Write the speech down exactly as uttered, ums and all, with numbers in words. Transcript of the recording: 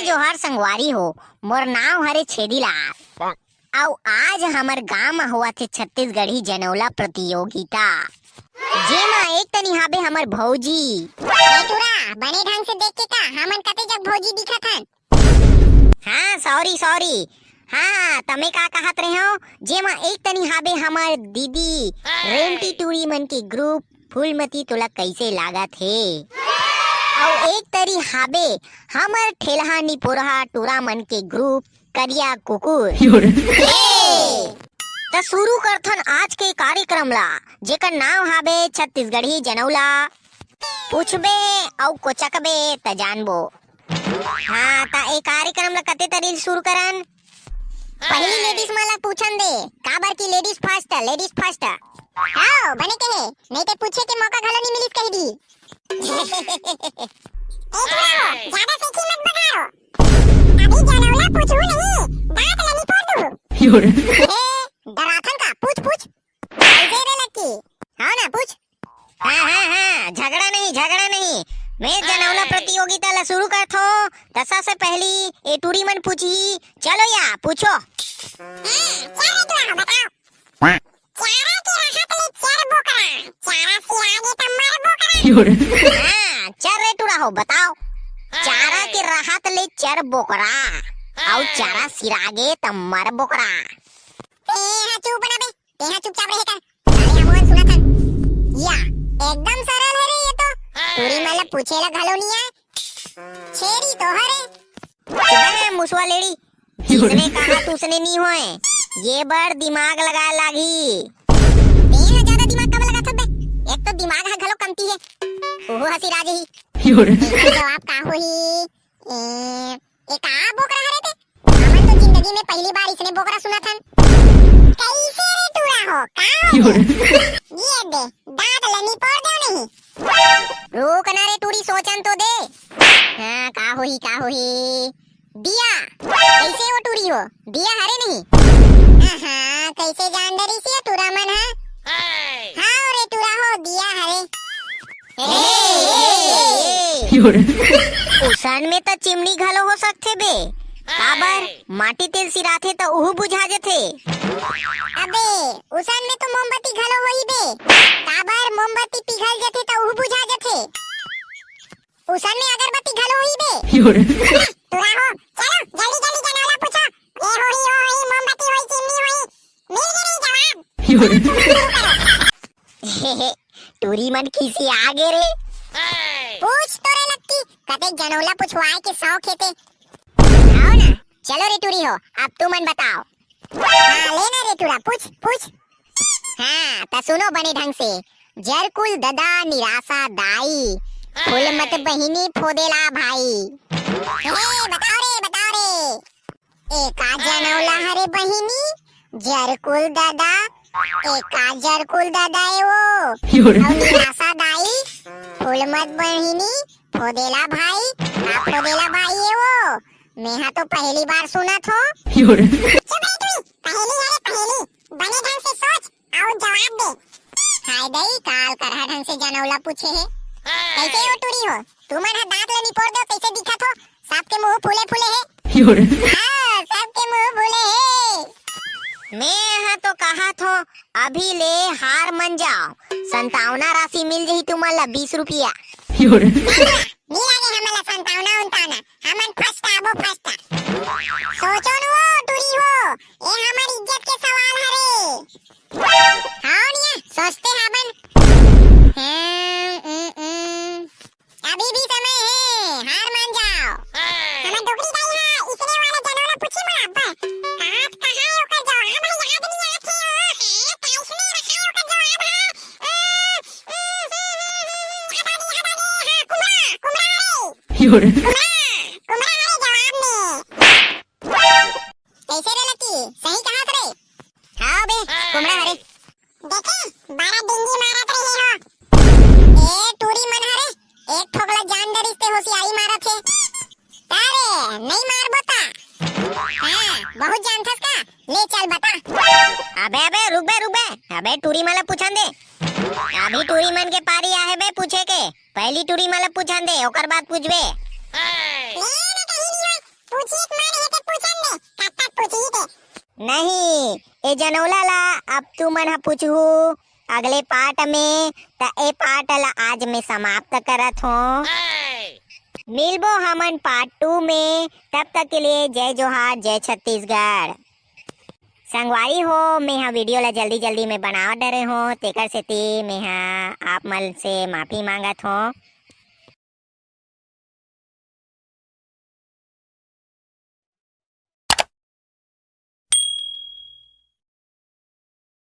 जोहार संगवारी हो, मोर नाव हरे छेदीलाल। अउ आज हमर गांव म होवत हे छत्तीसगढ़ी जनौला प्रतियोगिता, जेमा एक तनी हाबे हमर भौजी। ए टूरा, बने ढंग से देख के का, हमन कते जग भौजी दिखत हन? हाँ, सॉरी, सॉरी। हाँ, तमे का कहत रहे हो, जेमा एक तनी हाबे हमर दीदी रेंटी टूरी मन के ग्रुप फूलमती तोला कइसे लागत हे? अउ एक तरी हाबे हमर ठेलहा निपोरहा टूरा मन के ग्रुप करिया कुकुर। ए! त शुरू करथन आज के कार्यक्रम ला, जेकर नाव हाबे छत्तीसगढ़ी जनौला। पूछबे अउ कोचकबे त जानबो। हाँ, त ए कार्यक्रम ला कते तरी शुरू करन? पहली लेडीज मन ला पूछन दे, काबर की लेडीज फर्स्ट, लेडीज फर्स्ट। हाँ, बने कहे, नहीं ते पूछे के मौका घलो नहीं मिलिस कही दी। ए टूरा हो, ज्यादा सेखी मत बघारो। अभी जनौला पूछू नहीं, दांत लगी फोड़ दू। ए, डराथन का? पूछ, पूछ। कैसे रे लक्की? हाँ ना, पूछ। हाँ, हाँ, हाँ, झगड़ा नहीं, झगड़ा नहीं। मैं जनौला प्रतियोगिता ला शुरू करत हूँ। त सबसे पहली ए टूरी मन पूछी। चलो या, पूछो। हाँ, चल रे टूरा हो, बताओ। चारा के रहत ले चर बोकरा, चारा सिरागे त मर बोकरा। हाँ, चल रे टूरा हो, बताओ। चारा के रहत ले चर बोकरा, अउ चारा सिरागे त मर बोकरा। तेहा चुप ना बे, तेहा चुपचाप रहे कर। अरे हमन सुनत हन। या, एकदम सरल हे रे ये तो। टूरी मन ला पूछे ला घलो नहीं आए। छेरी तो हरे। चुप रहे मुसवा लेड़ी। जिसने कहा तुसने नहीं होए। ये बार दिमाग लगा लागी। तेहा ज्यादा दिमाग कब लगा बे? एक तो दिमाग हा घलो कमती हे। ओहो हंसी राज ही। एकर जवाब का होही? ए, ए का बोकरा हरे ते? हमन तो जिंदगी में पहली बार इसने बोकरा सुनत हन। कैसे रे टूरा हो? का हो गे? ये दे, दांत ले निपोर देव नहीं। रुक ना रे टूरी, सोचन तो दे। हाँ, का होही, का होही? दिया। कैसे हो टूरी हो? दिया हरे नहीं? हाँ, कैसे जान डरिस ये टूरा मन हा? हाँ रे टूरा हो, दिया हरे। ए, ए, ए, ए। उसन में त चिमनी घलो हो सकथे बे। काबर? माटी तेल सिराथे त उहू बुझा जथे। अबे, उसन में तो मोमबत्ती घलो होही बे। काबर? मोमबत्ती पिघल जथे त उहू बुझा जथे। उसन में अगरबत्ती घलो होही बे। टूरा हो, चलो, जल्दी, जल्दी जनौला पूछो। ए होही, ओ होही, मोमबत्ती होही, चिमनी होही। मिल गे नहीं जवाब। टूरी मन खिसिया गे रे। पूछ तो रे लक्की, कते जनौला पूछवाए के शौक हे ते। आओ ना, चलो रे टूरी हो, अब तुमन बताओ। हाँ, ले ना रे टूरा, पूछ, पूछ। हाँ, त सुनो बने ढंग से। जरकुल ददा निराशा दाई, फूल मत बहिनी फोदेला भाई। ए, बताओ रे, बताओ रे। एका जनौला हरे बहिनी, जरकुल ददा, एका जरकुल ददा ए वो। अउ निराशा दाई, फूल मत बहिनी, फोदेला भाई, का फोदेला भाई ए वो। मेहा तो पहली बार सुनत हो। चुप रे टूरी, पहेली हरे पहेली, बने ढंग से सोच अउ जवाब दे। हाय दई, काल करहा ढंग से जनौला पूछे हे। कैसे हो टूरी हो? तुमन हा दांत ले निपोर दो, कैसे दिखत हो? सबके मुंह फूले फूले हे। हाँ, सबके मुंह फूले हे। मैं हा तो कहत हो, अभी ले हार मन जाओ, संतावना राशि मिल जही तुमन ला बीस रुपया। नहीं लागे हमन ला संतावना उंतावना, हमन फर्स्ट आबो फर्स्ट। सोचो न वो टूरी हो, ए हमर इज्जत के सवाल हरे। हाँ निया, सोचते हाबन। हम्म, उम, उम। अभी भी समय हे, हार मान जाओ। हमर डोकरी दाई हा इसने वाला जनौला पूछी मोला अब्बा। कहाँ, कहाँ हे ओकर जवाब हे, याद नहीं आत हे। हाँ, हाँ, कैसने रखा हे ओकर जवाब हे। अ, अ, अ, अ, अ, हटा दे, हटा दे, हाँ, कुमड़ा, कुमड़ा रे। कुमड़ा, कुमड़ा रे जवाब में। कैसे रे लकी, सही कहा रे? हाँ बे, कुमड़ा हरे। देखे, बड़ा डिंगी मारत रहे हो। ए टूरी मन हरे, एक ठोक ला जान डरिस ते होशियारी मारत हे। का रे, नहीं मार बता। हाँ, बहुत जानथस का? ले चल बता। अबे, अबे, रुक बे, रुक बे। अबे, टूरी मन ला पूछन दे। अभी टूरी मन के पारी आहे बे पूछे के। पहली टूरी मन ला पूछन दे, ओकर बाद पूछबे। ए, मैं कहीं नहीं होय। पूछी के मन हे ते पूछन दे, कब तक पूछी के? नहीं, ए जनौला ला अब तुमन ह पूछहू अगले पाठ में, त ए पाठ ला आज मैं समाप्त करत हों। मिलबो हमन पार्ट टू में, तब तक के लिए जय जोहार, जय छत्तीसगढ़। संगवारी हो, मैं हा वीडियो ला जल्दी जल्दी में बना डरे हों, तेकर सेती मैं हा आप मन से माफी मांगत हों।